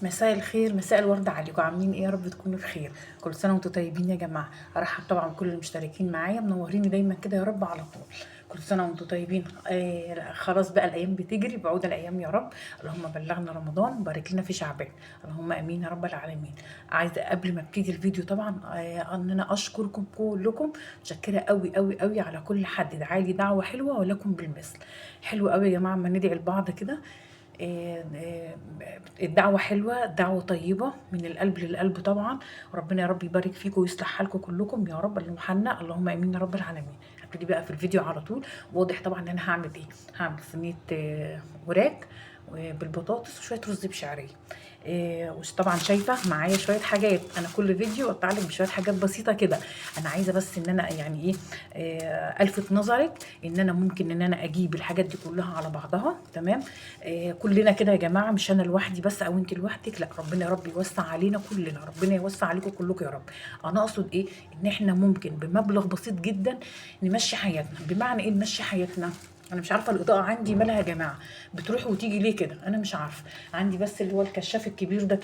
مساء الخير، مساء الورد عليكم. عاملين ايه؟ يا رب تكونوا بخير. كل سنة وانتم طيبين يا جماعة. ارحب طبعا كل المشتركين معايا، منوريني دايما كده يا رب على طول. كل سنة وانتم طيبين. خلاص بقى الايام بتجري، بعود الايام يا رب. اللهم بلغنا رمضان وبارك لنا في شعبان، اللهم امين يا رب العالمين. عايزه قبل ما ابتدي الفيديو طبعا ان انا اشكركم كلكم، متشكره قوي قوي قوي على كل حد دعالي دعوه حلوة ولكم بالمثل. حلو قوي يا جماعة اما ندعي لبعض كده. الدعوة حلوة، دعوة طيبة من القلب للقلب طبعا. ربنا يا رب يبارك فيكم ويصلح حالكم كلكم يا رب، اللهم حنا اللهم امين يا رب العالمين. هبتدي بقى في الفيديو على طول. واضح طبعا ان انا هعمل ايه. هعمل صينية وراك بالبطاطس وشوية رز بشعرية. وطبعا شايفة معايا شوية حاجات. انا كل فيديو اقطع لك بشوية حاجات بسيطة كده. انا عايزة بس ان انا يعني ايه، الفت نظرك ان انا ممكن ان انا اجيب الحاجات دي كلها على بعضها، تمام؟ كلنا كده يا جماعة، مش انا لوحدي بس او انت لوحدك، لا، ربنا يا رب يوسع علينا كلنا، ربنا يوسع عليكم كلكم يا رب. انا اقصد ايه؟ ان احنا ممكن بمبلغ بسيط جدا نمشي حياتنا. بمعنى ايه نمشي حياتنا؟ انا مش عارفه الاضاءة عندي مالها يا جماعة، بتروح وتيجي ليه كده؟ انا مش عارفه. عندي بس اللي هو الكشاف الكبير ده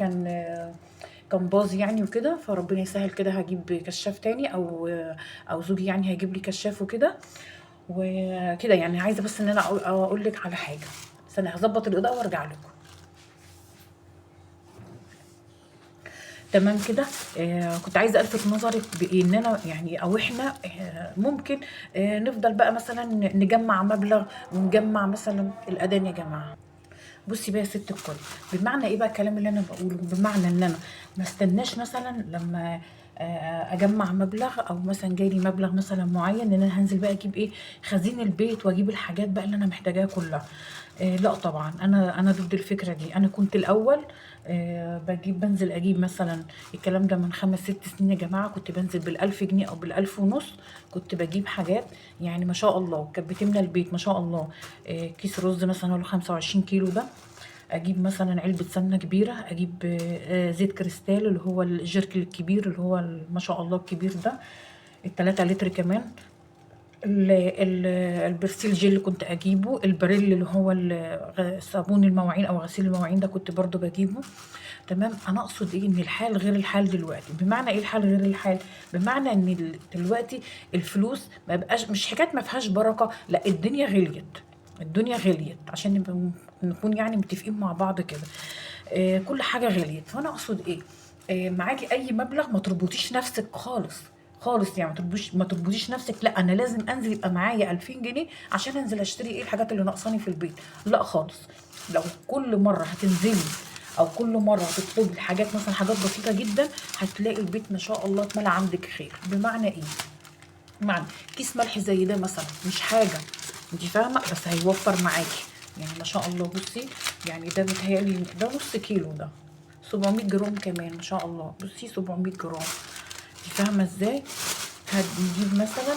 كان باظ يعني وكده، فربنا يسهل كده هجيب كشاف تاني، او زوجي يعني هيجيب لي كشاف وكده وكده. يعني عايزه بس ان انا اقول لك على حاجة، بس انا هظبط الاضاءة وارجع لكم. تمام كده. كنت عايزه الفت نظرك بان انا يعني او احنا ممكن نفضل بقى مثلا نجمع مبلغ ونجمع مثلا الاذان يا جماعة. بصي بقى يا ست الكل، بمعنى ايه بقى الكلام اللي انا بقوله؟ بمعنى ان انا ما استناش مثلا لما اجمع مبلغ، او مثلا جاي لي مبلغ مثلا معين ان انا هنزل بقى اجيب ايه خزين البيت واجيب الحاجات بقى اللي انا محتاجاها كلها. لا طبعا انا ضد الفكرة دي. انا كنت الاول بنزل اجيب مثلا الكلام ده من 5 6 سنين يا جماعة، كنت بنزل بال1000 جنيه او بالألف ونص، كنت بجيب حاجات يعني ما شاء الله كانت بتملى البيت ما شاء الله. كيس رز مثلا هو 25 كيلو ده، اجيب مثلا علبة سمنه كبيرة، اجيب زيت كريستال اللي هو الجيركل الكبير اللي هو ما شاء الله الكبير ده ال3 لتر كمان، البرسيل جل كنت اجيبه، البريل اللي هو صابون المواعين او غسيل المواعين ده كنت برضو بجيبه. تمام. انا اقصد ايه؟ ان الحال غير الحال دلوقتي. بمعنى ايه الحال غير الحال؟ بمعنى ان دلوقتي الفلوس ما بقاش، مش حكاية ما فيهاش بركة، لا الدنيا غليت، الدنيا غليت عشان نكون يعني متفقين مع بعض كده. كل حاجة غليت. فانا اقصد ايه؟ معاكي اي مبلغ ما تربطيش نفسك خالص خالص، يعني ما تربطيش نفسك، لا انا لازم انزل يبقى معايا 2000 جنيه عشان انزل اشتري ايه الحاجات اللي ناقصاني في البيت، لا خالص. لو كل مرة هتنزلي او كل مرة هتطلبي الحاجات مثلا حاجات بسيطة جدا، هتلاقي البيت ما شاء الله اتملى عندك خير. بمعنى ايه؟ بمعنى كيس ملح زي ده مثلا مش حاجة، انت فاهمه، بس هيوفر معاكي يعني ما شاء الله. بصي يعني ده بيتهيألي ده نص كيلو، ده 700 جرام كمان ما شاء الله. بصي 700 جرام، انت فاهمه ازاي؟ هنجيب مثلا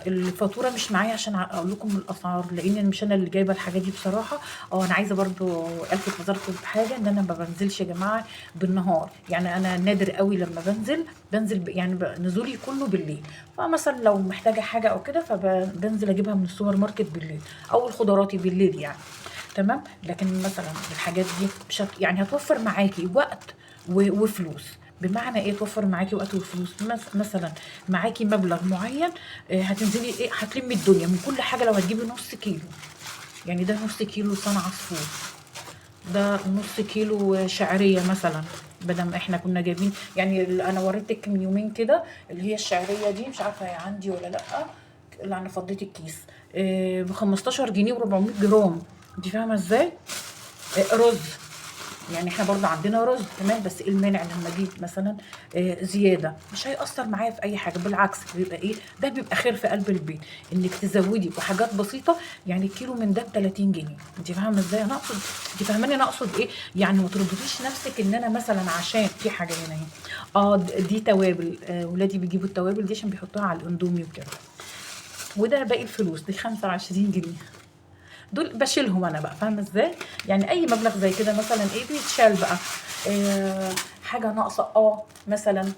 الفاتورة مش معايا عشان اقول لكم الاسعار، لان مش انا اللي جايبه الحاجات دي بصراحة. انا عايزه برضو الفت نظركم بحاجة، ان انا ما بنزلش يا جماعة بالنهار، يعني انا نادر قوي لما بنزل، بنزل يعني نزولي كله بالليل. فمثلا لو محتاجه حاجة او كده فبنزل اجيبها من السوبر ماركت بالليل، او الخضرواتي بالليل يعني. تمام. لكن مثلا الحاجات دي مش يعني هتوفر معاكي وقت وفلوس. بمعنى ايه توفر معاكي وقت وفلوس؟ مثلا معاكي مبلغ معين، هتنزلي ايه، هتلمي الدنيا من كل حاجة. لو هتجيبي نص كيلو، يعني ده نص كيلو لسان عصفور، ده نص كيلو شعرية مثلا، بدل ما احنا كنا جايبين يعني انا وريتك من يومين كده اللي هي الشعرية دي، مش عارفه هي عندي ولا لا، اللي انا فضيت الكيس ب15 جنيه و400 جرام، انت فاهمه ازاي؟ رز، يعني احنا برضه عندنا رز تمام، بس ايه المانع لما اجيب مثلا زيادة؟ مش هيأثر معايا في اي حاجة، بالعكس بيبقى ايه، ده بيبقى خير في قلب البيت انك تزودي بحاجات بسيطة. يعني الكيلو من ده ب 30 جنيه، انت فاهمه ازاي انا اقصد؟ انت فاهماني انا اقصد ايه؟ يعني ما تربطيش نفسك ان انا مثلا عشان في حاجة هنا اهي، دي توابل، ولادي بيجيبوا التوابل دي عشان بيحطوها على الاندومي وكده. وده باقي الفلوس دي 25 جنيه، دول بشيلهم انا بقى، فاهمه ازاي؟ يعني اي مبلغ زي كده مثلا ايه بيتشال بقى. حاجة ناقصه، مثلا،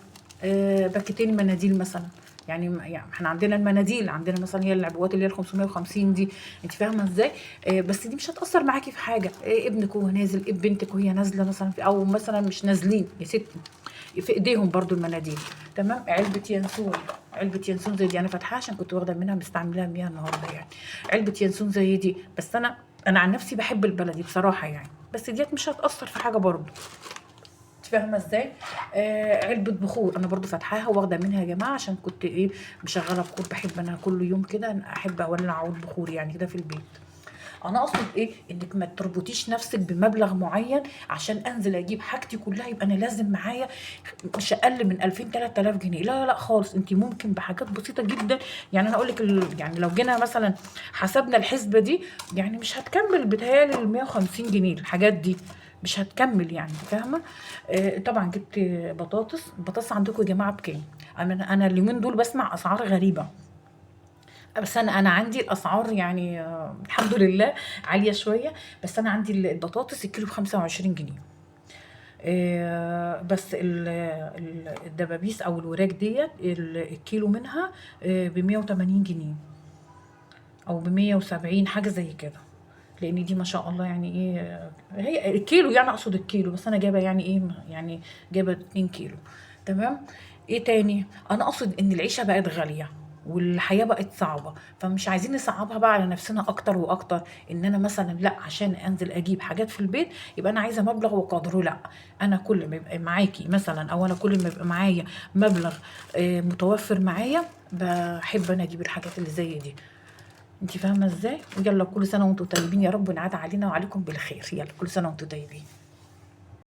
باكيتين مناديل مثلا، يعني احنا عندنا المناديل، عندنا مثلا هي العبوات اللي هي ال 550 دي، انت فاهمه ازاي؟ بس دي مش هتاثر معاكي في حاجة. ابنك وهو نازل، بنتك وهي نازله مثلا، او مثلا مش نازلين يا ستي، في ايديهم برضو المناديل. تمام. علبة ينسون، علبة ينسون زي دي انا فاتحاها عشان كنت واخده منها مستعملاها بيها النهارده يعني. علبة ينسون زي دي، بس انا عن نفسي بحب البلدي بصراحة يعني، بس ديت مش هتاثر في حاجة برضو، انت فاهمه ازاي؟ علبة بخور انا برضو فاتحاها واخده منها يا جماعة، عشان كنت ايه مشغله بخور، بحب انا كل يوم كده احب اولع عود بخور يعني كده في البيت. انا اقصد ايه؟ انك ما تربطيش نفسك بمبلغ معين عشان انزل اجيب حاجتي كلها يبقى انا لازم معايا مش اقل من 2000 3000 جنيه. لا لا لا خالص، انت ممكن بحاجات بسيطة جدا. يعني انا اقول لك يعني لو جينا مثلا حسبنا الحسبة دي، يعني مش هتكمل بتهيألي ال 150 جنيه الحاجات دي مش هتكمل يعني، فاهمه؟ طبعا جبت بطاطس. البطاطس عندكم يا جماعة بكام؟ انا اليومين دول بسمع اسعار غريبة، بس انا عندي الاسعار يعني الحمد لله عالية شوية. بس انا عندي البطاطس الكيلو ب25 جنيه. بس الدبابيس او الوراك ديت الكيلو منها ب180 جنيه او ب170 حاجة زي كده، لان دي ما شاء الله يعني ايه، هي الكيلو يعني، اقصد الكيلو، بس انا جايبه يعني ايه، يعني جايبه 2 كيلو. تمام. ايه تاني؟ انا اقصد ان العيشة بقت غالية والحياة بقت صعبة، فمش عايزين نصعبها بقى على نفسنا اكتر واكتر. ان انا مثلا لا عشان انزل اجيب حاجات في البيت يبقى انا عايزه مبلغ وقدره، لا، انا كل ما يبقى معاكي مثلا، او انا كل ما يبقى معايا مبلغ متوفر معايا، بحب انا اجيب الحاجات اللي زي دي، انت فاهمه ازاي؟ ويلا كل سنة وانتم طيبين يا رب، ونعاد علينا وعليكم بالخير. يلا كل سنة وانتم طيبين.